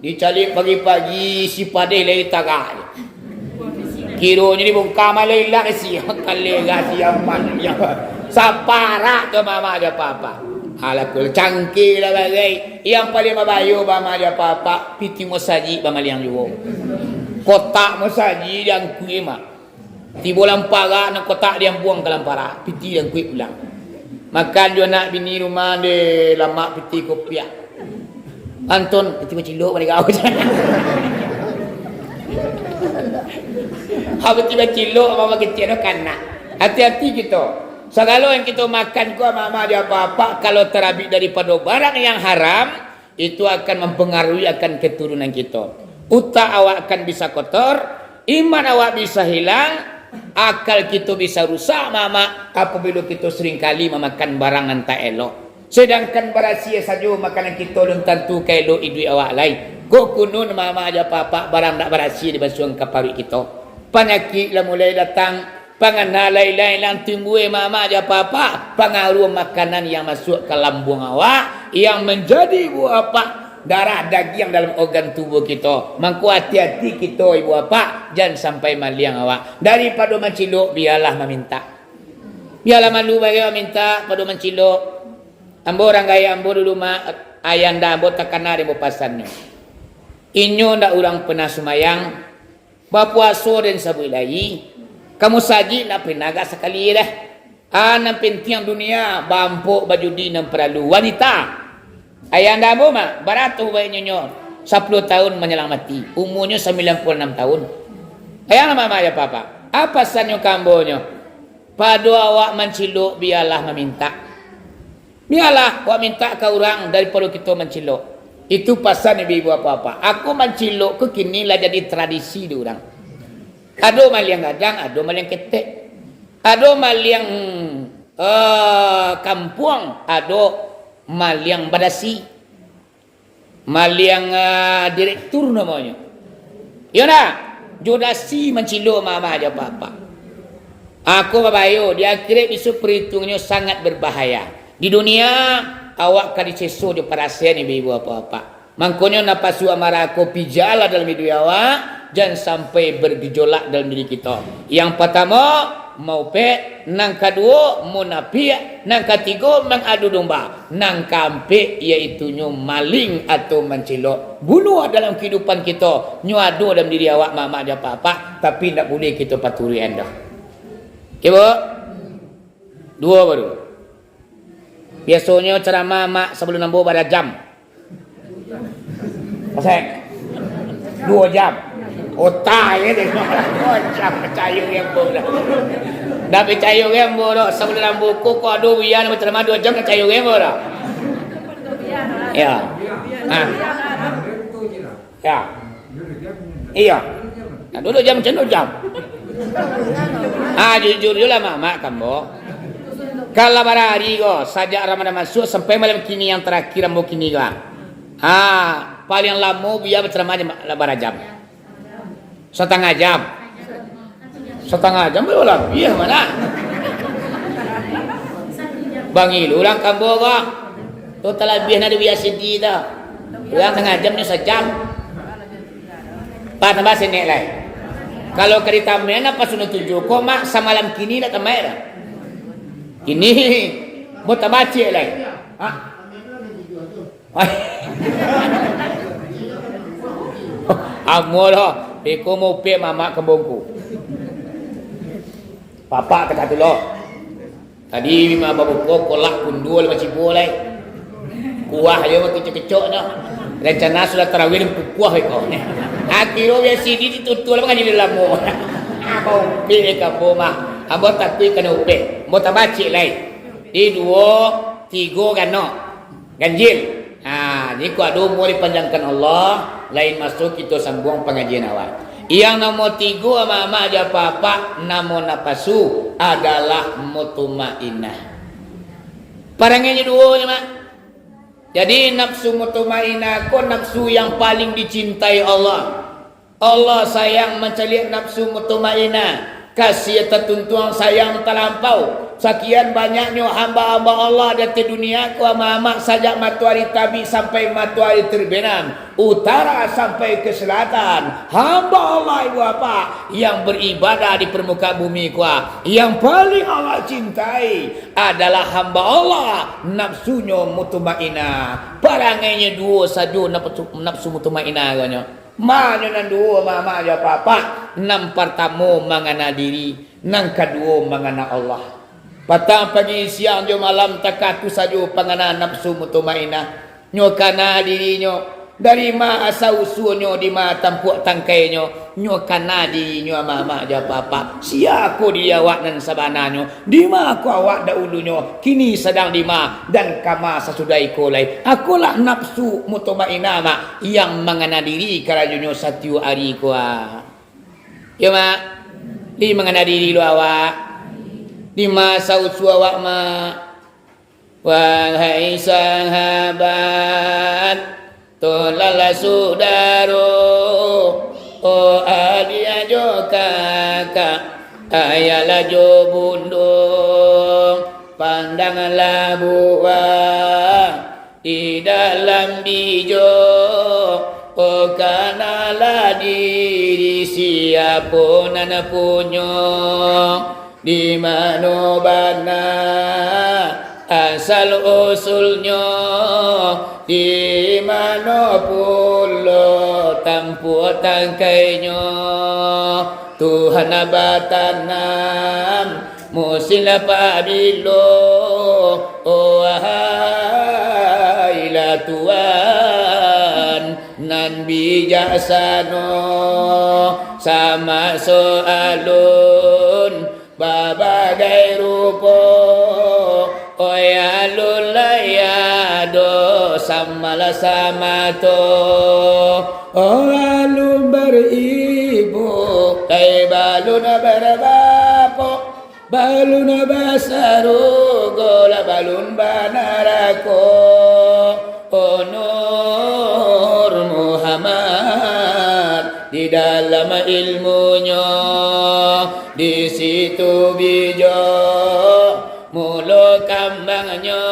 Dicaliak pagi-pagi si padeh lai tagak. Kironyo di bungka mah lai ilang isi. Kalera si aman. Saparak tu mama jo papa. Alah kul cangkeh lah bagai. Yang paling babayo mama jo papa. Piti musajik bamaliang juo. Kotak musajik diangkuik mah. Tibo lampara, nan kotak diambuang ka lampara, piti diangkuik pulang. Makan jo anak bini rumah deh, lamak piti kopiah. Anton, piti bacilok balik kau. Ha, piti bacilok, mama kecil tu kanak. Hati-hati kito. Sagalo yang kito makan ko, mama di apa-apa, kalau tarabik daripado barang yang haram, itu akan mampangaruhi akan katurunan kito. Utak awak akan bisa kotor, iman awak bisa hilang, akal kito bisa rusak, mamak, apabilo kito saringkali mamakan barang nan tak elok. Sadangkan barasiah sajo makanan kito, alun tantu ka elok iduik awak lai. Kok kunun mamak jo apak-apak barang ndak barasiah dimasuakan ka paruik kito. Panyakik lah mulai datang, pangana lai-lai lah timbua mamak jo apak-apak, pangaruah makanan yang masuak ka lambuang awak, yang manjadi ibu apak, darah dagiang dalam organ tubuh kito. Mangko ati-ati kito ibu apak, jan sampai maliang awak. Daripado mancilok, bialah mamintak. Bialah malu bagai mamintak, pado mancilok. Ambo urang gaek ambo dulu, mak, ayanda ambo takana dek ambo pasannyo. Inyo ndak urang pernah sumayang, bapuaso den sabuik lai, ka musajik ndak pernah agak sakali dah. Ah, nan pantiang dunia, baampok bajudi nan paralu wanita. Ayanda ambo mah, barato baiknyo nyo, sapuluah tahun manyalang mati, umuanyo sambilan puluah anam tahun. Ayang mama jo papa, apa pasannyo ka ambo nyo? Pado awak mancilok, bialah mamintak. Bialah awak mintak ka urang daripado kito mancilok. Itu pasan ibu-ibu apak-apak. Ako mancilok ko kini lah jadi tradisi di urang. Ado maliang gadang, ado maliang ketek. Ado maliang, eh, kampuang, ado maliang badasi. Maliang, ah, direktur namonyo. Iyo ndak? Jo dasi mancilok mama jo papa. Ako babayo, di akhirat bisuak parhitungannyo sangat berbahaya. Di dunia, awak ka diseso jo parasaian ibu-ibu apak-apak. Mangkonyo napasu amarah ko pijalah dalam iduik awak, jan sampai bergejolak dalam diri kito. Yang patamo, maupek, nan kaduo, munapiak, nan katigo, mangadu domba, nan kaampek, yaitunyo maling atau mancilok. Bunuah dalam kahidupan kito, nyo ado dalam diri awak mamak jo apak-apak, tapi ndak buliah kito paturuikan doh. Oke, Bu? Duo baru. Biasonyo caramah mak sabalun ambo barajam. Pasek. Duo jam. Otak ye deh. Duo jam, picayo dek ambo lah. Tapi cayo ge ambo doh, sabulan ambo ko, ko ado buya nan baceramah duo jam, nak cayo ge ambo doh. Ya. Ha. Ya. Iya. Nah, duo jam, macam duo jam. Ah, jujur juo lah, Mak, Mak, ka ambo. Kalau barari ko, sajak Ramadan masuak sampai malam kini yang terakhir ambo kini ko. Ah, paling lamo buya baceramah jam, lah bara jam. Satangah jam. Satangah jam boleh labiah mah. Bang Ilu urang ka ambo ko. Tu talabiah nan di buya Sidi tu. Urang tangah jam nyo sajam. Bah, tambah sinek lai. Kalau ka ditambah nan pas sudah tujuh ko, Mak, samalam kini dak tambah dah. Kini, mau tambah ciek lai. Ha? Ambo doh, beko maupek mamak kambangku. Papak takah tu lo. Tadi mah babuko kolak kundua lima cibo lai. Kuah ajo waktu kecok-kecok tu. Rencana sudah tarawih dan kukuah beko. Akhirnyo biaso di ditutup lah mangaji lamo. Maupek ka ambo mah. Ambo takuik kana upek. Ambo tambah ciek lai. Di duo, tigo ganok. Ganjil. Ha, jikok ado umua dipanjangkan Allah, lain maso kito sambuang pangajian awak. Yang nomor tigo, amak-amak jo apak-apak, namo napasu adalah mutmainnah. Parangainyo duo nyo, Mak. Jadi, nafsu mutmainnah ko nafsu yang paling dicintai Allah. Allah sayang mancaliak nafsu mutmainnah, kasiah tatuntuang, sayang talampau. Sakian banyaknyo hamba-hamba Allah di ateh dunia ko, amak-amak, sajak matoari tabik sampai matoari terbenam, utara sampai ke selatan. Hamba Allah, ibu bapak, yang beribadah di permukaan bumi ko, yang paling Allah cintai adalah hamba Allah, nafsunyo mutmainnah. Parangainyo duo sajo nafsu, nafsu mutmainnah ko nyo. Ma nyo nan duo, amak-amak jo apak-apak? Nan partamo mangana diri, nan kaduo mangana Allah. Patang, pagi, siang, jo malam, takah tu sajo pangana nafsu mutmainnah. Nyo kana dirinyo, dari ma asa usuanyo, di ma tampuak tangkainyo, nyo kana dirinyo, amak-amak jo apak-apak. Sia ko diri awak nan sabananyo? Di ma ko awak dahulunyo, kini sadang di ma, dan ka ma sasudah iko lai? Akolah nafsu mutmainnah, Mak, yang mangana diri karajonyo satiok ari ko, ah. Yo, Mak, di mangana diri lo awak? Di ma asa usua awak, Mak? Wahai sahabat, Tolonglah sudaro, oh adiak jo kakak, ayahlah jo bundo, pandanglah buah di dalam bijo, oh kanalah diri siapo nan punyo. Di mano bana asal usulnyo, di mano pulo tampuak tangkainyo. Tuhan batanam musim lah pabilo, oh wahailah Tuhan nan bijaksano, samaso alun babagai rupo. Oi alun lai ado samalah samato, oh alun baribu, lai balun barabapo, balun basarugo, lah balun banarako. Oh Nur Muhammad, di dalam ilmunyo, di situ bijo mulo kambangnyo,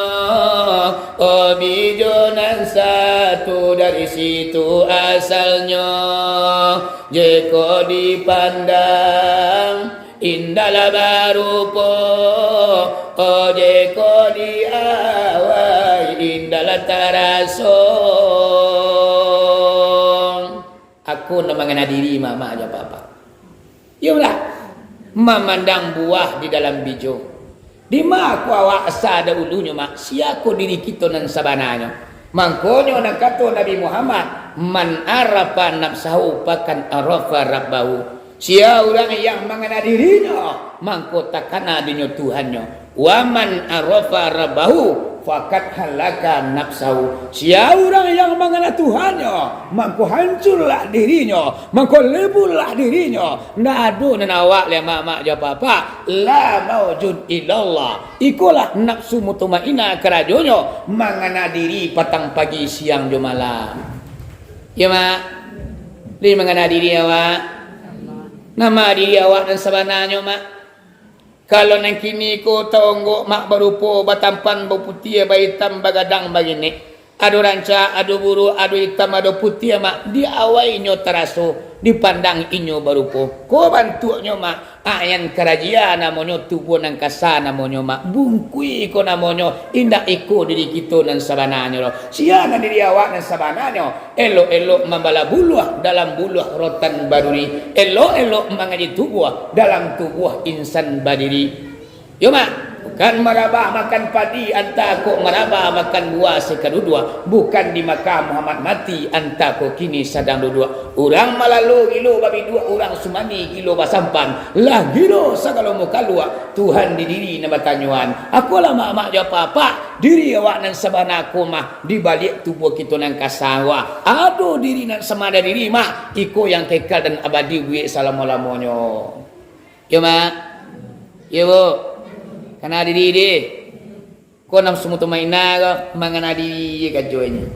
oh bijo nan satu dari situ asalnyo. Jikok dipandang, indahlah barupo, oh jikok diawai, indahlah taraso. Aku nan mangana diri, mamak jo apak-apak. Iyolah, mamandang buah di dalam bijo. Di ma ko awak asa dahulunyo, Mak? Sia ko diri kito nan sabananyo? Mangkonyo nan kato Nabi Muhammad, "Man arafa nafsahu fakan arafa rabbahu." Sia urang yang mangana dirinyo, mangko takana dinyo Tuhannyo. Wa man arafa rabbahu, faqad halaka nafsahu. Sia urang yang mangana Tuhannyo, mangko hancurlah dirinyo, mangko lebulah dirinyo. Ndak ado nan awak lai, mak-mak jo apak-apak. La maujud illallah. Ikolah nafsu mutmainnah karajonyo, mangana diri patang pagi, siang jo malam. Yo, Mak? Lai mangana diri awak? Nama diri awak nan sabananyo, Mak? Kalau nan kini ko taonggok, Mak, barupo batampan, baputiah, baitam, bagadang, baginek. Ado rancak, ado buruak, ado itam, ado putiah, Mak. Di awak inyo taraso, dipandang inyo barupo. Ko bantuaknyo, Mak. Ayan karajia namonyo, tubuah nan kasa namonyo, Mak. Bungkui ko namonyo, indak iko diri kito nan sabananyo lo. Sia nan diri awak nan sabananyo? Elok-elok mambala buluah, dalam buluah rotan baduri. Elok-elok mangaji tubuah, dalam tubuah insan badiri. Yo, Mak, bukan marabah makan padi, antah kok marabah makan buah sakaduduak. Bukan di Makkah Muhammad mati, antah kok kini sadang duduak. Urang malalo gilo babiduak, urang sumani gilo basampan. Lah gilo sagalo mukaluak, Tuhan di diri nan batanyoan. Akolah, mak-mak jo apak-apak, diri awak nan sabana ko mah, di baliak tubuah kito nan kasa. Ado diri nan samada diri, Mak, iko yang kekal dan abadi buek salamo-lamonyo. Yo, Mak? Yo, Bu? Kana diri deh. Ko nafsu mutmainnah ko, mangana diri je kajonyo.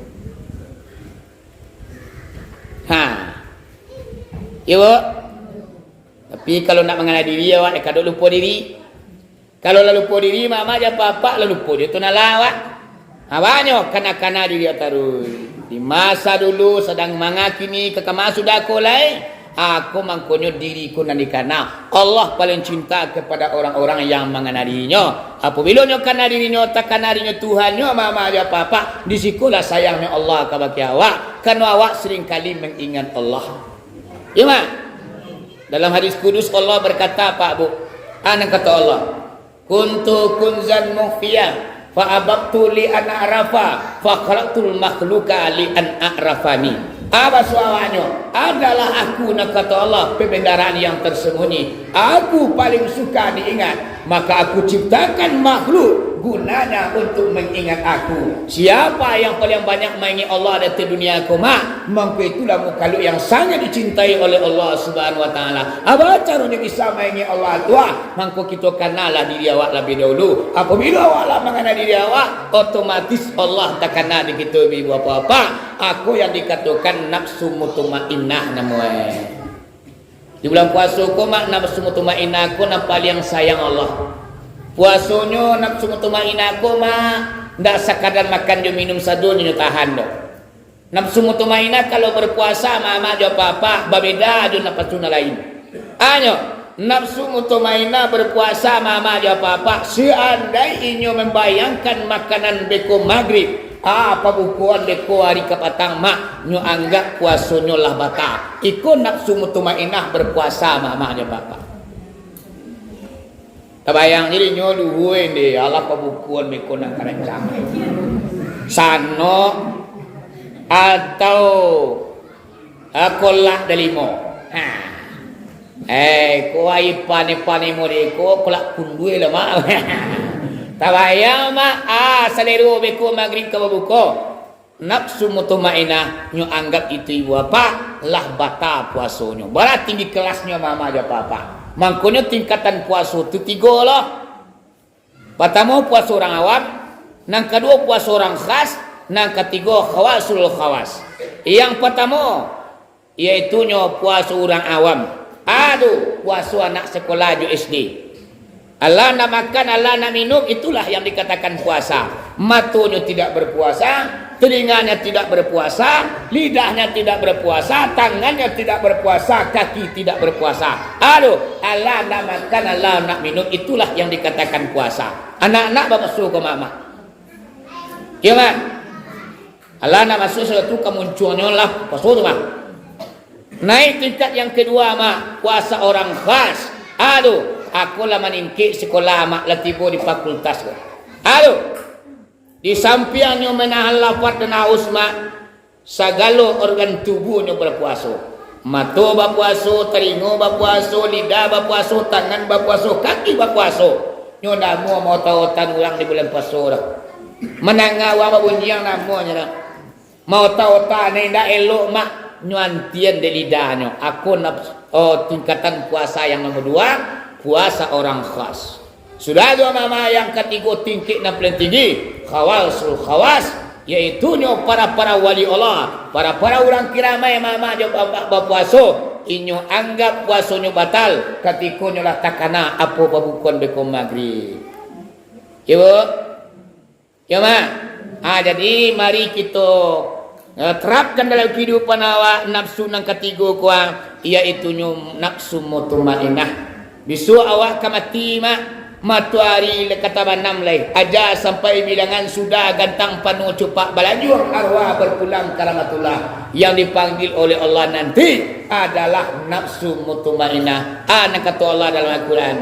Ha. Yo, Bu? Tapi kalau nak mangana diri, awak dek kadok lupo diri. Kalau lah lupo diri, mak-mak jo apak-apak, lah lupo jo tu nala awak. Ha, banyak kana-kana diri taruih. Di masa dulu sadang manga, kini ka kama sudah ko lai. Ako mangkonyo diri ko nan dikana. Allah paling cinta kepada orang-orang yang mangana dirinyo. Apabilo nyo kana dirinyo, takana dirinyo Tuhannyo, mak-mak jo apak-apak, di sikolah sayangnyo Allah kabake awak. Karano awak sering kali mengingat Allah. Yo, Mak? Dalam hadis kudus Allah berkata, Pak, Bu, a nan kato Allah, "Kuntu kunzan mukhfiya, fa ahbabtu li an a'rafa, fa khalaqtul makhluqa li an a'rafani." A, baso awaknyo, adalah aku, nan kato Allah, pembendaraan yang tersembunyi. Aku paling suka diingat, maka aku ciptakan makhluk gunanya untuk mengingat aku. Siapa yang paling banyak maingat Allah di dunia ko, Mak, mangko itulah mukhaluk yang sangat dicintai oleh Allah Subhanahu wa Ta'ala. Apa caronyo bisa maingat Allah tu, ah? Mangko kito kanalah diri awak labiah dahulu. Apabilo awak lah mangana diri awak, otomatis Allah takana di kito, ibu bapak-bapak. Ako yang dikatokan nafsu mutmainnah namonyo. Di bulan puaso ko, Mak, nafsu mutmainnah ko nan paliang sayang Allah. Puasonyo nafsu mutmainnah ko, Mak, ndak sakadar makan jo minum sadonyo nyo tahan doh. Nafsu mutmainnah kalau berpuasa, mak-mak jo apak-apak, babeda jo nafsu nan lain. Anyo, nafsu mutmainnah berpuasa, mak-mak jo apak-apak, seandai inyo membayangkan makanan beko magrib, ah, pabukoan beko ari kapatang, Mak, nyo anggap puasonyo lah bata. Iko nafsu mutmainnah berpuasa, mak-mak jo apak-apak. Tabayang jadi nyo duo ende, alah pabukoan beko nan karancang. Sanok atau, ah, kolak dalimo. Ha. Eh, ko ai pane-pane mode ko kolak kundui lah, Mak. Tabayang, Mak, ah, salero beko magrib ka babuko. Nafsu mutmainnah nyo anggap itu ibu bapak lah bata puasonyo. Bara tinggi kelasnyo, mak-mak jo apak-apak. Mangkonyo tingkatan puaso tu tigo lo. Partamo puaso urang awam, nan kaduo puaso urang khas, nan katigo khawasul khawas. Yang partamo, yaitunyo puaso urang awam. Ado puaso anak sekolah jo S D. Alah nak makan, alah nak minum, itulah yang dikatakan puasa. Matonyo tidak berpuasa, telinganya tidak berpuasa, lidahnya tidak berpuasa, tangannya tidak berpuasa, kaki tidak berpuasa. Ado, alah nak makan, alah nak minum, itulah yang dikatakan puasa. Anak-anak bapaso ka mak-mak. Iyo, Mak? Alah nak masuak suatu ka muncuangnyo lah puaso tu, Mak. Naik tingkat yang kedua, Mak, puasa orang khas. Aduh, ako lah maningkek sekolah, Mak, lah tibo di fakultas ko. Aduh, di sampiangnyo menahan lapar dan haus, Mak, sagalo organ tubuhnyo berpuaso. Mato bapuaso, talingo bapuaso, lidah bapuaso, tangan bapuaso, kaki bapuaso. Nyo ndak amuah maota-otaan urang di bulan puaso doh. Mandanga urang babunyiang ndak amuahnyo doh. Maota-otaan indak elok, mak, nyo antian dek lidahnyo. Ako nafs-, oh, tingkatan puasa yang nomor dua, puasa orang khas. Sudah tu, mama, yang katigo tingkek nan paling tinggi, khawasul khawas, yaitunyo para-para wali Allah, para-para urang kiramai, mama, jo ba-, ba-, bapuaso, inyo anggap puasonyo batal, katikonyo lah takana apo babukoan beko magrib. Iyo, Bu? Iyo, Mak? Ah, jadi, mari kito, eh, terapkan dalam kehidupan awak nafsu nan katigo ko, ah, yaitunyo nafsu mutmainnah. Bisuak awak ka mati, Mak. Matoari lah ka tabanam lai. Aja sampai bilangan sudah, gantang panuah cupak, balajuah arwah berpulang ka rahmatullah. Yang dipanggil oleh Allah nanti adalah nafsu mutmainnah. Ah, nan kato Allah dalam Al-Quran.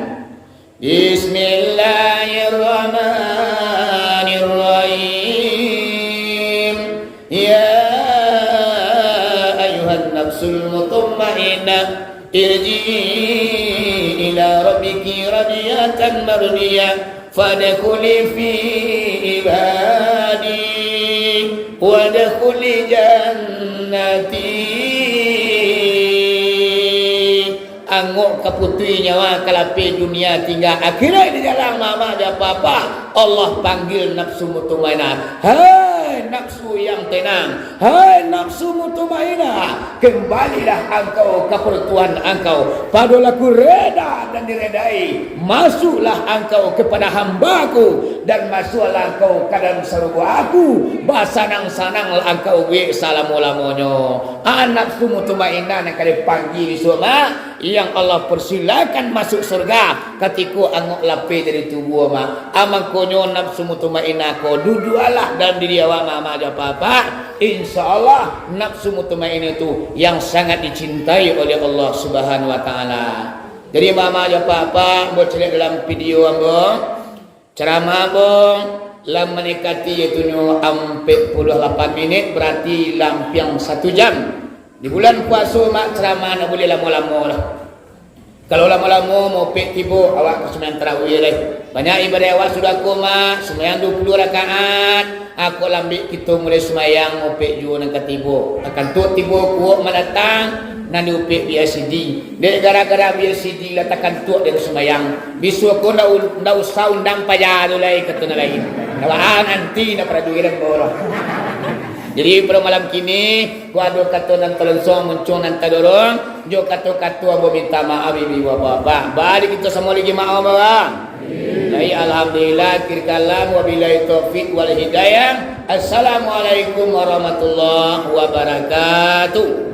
Bismillahirrahmanirrahim. Ya ayyuhan nafsul mutmainnah, irji'i ila rabbiki radiyatan mardiyah, fadkhuli fi ibadi, wadkhuli jannati. Angok ka putuih nyawa, ka lapeh dunia tingga, akhirat di jalan mama jo papa. Allah panggil nafsu mutmainnah. Hai nafsu yang tenang, hai nafsu mutmainnah, kembalilah angkau ka Tuhan angkau, pado laku reda dan diredai. Masuklah angkau kepada hamba-Ku, dan masuklah angkau ka dalam sarugo Aku. Basanang-sananglah angkau buek salamo-lamonyo. Ah, nafsu mutmainnah nan ka dipanggil bisuak, Mak, yang Allah persilakan masuk surga katiko angok lapeh dari tubuah, Mak. Ah, mangkonyo nafsu mutmainnah ko duduaklah dalam diri awak, Mak, Mak jo papa. Insya Allah, nafsu mutmainnah tu yang sangat dicintai oleh Allah Subhanahu wa Ta'ala. Jadi, Mak, Mak jo papa, ambo caliak dalam video ambo. Ceramah ambo lah mandekati, yaitunyo ampek puluah lapan minit, berarti lampiang satu jam. Di bulan puaso, Mak, ceramah ndak buliah lamo-lamo lah. Kalau lamo-lamo, mopek tibo, awak ka sumbayang tarawih lai. Banyak ibadah awak sudah ko, Mak, sumbayang duo puluah rakaat, ako lambek kito mulai sumbayang, mopek juo nan ka tibo. Takantuak tibo, kuok mandatang, nan diupek B C D. Dek gara-gara B C D lah takantuak dek sumbayang. Bisuak ko ndak u-, ndak usah undang paja tu lai, kato nan lain. Ndak baa, nanti ndak paralu ilang bawah. Jadi, pado malam kini, ko ado kato nan talonsong, muncuang nan tadorong, jo kato-kato ambo minta maaf, ibu-ibu, bapak-bapak. Baa dek kito samo lagi maaf, Abah? Baik, alhamdulillah, akhir kalam, wabillahi taufik wal hidayah. Assalamualaikum warahmatullahi wabarakatuh.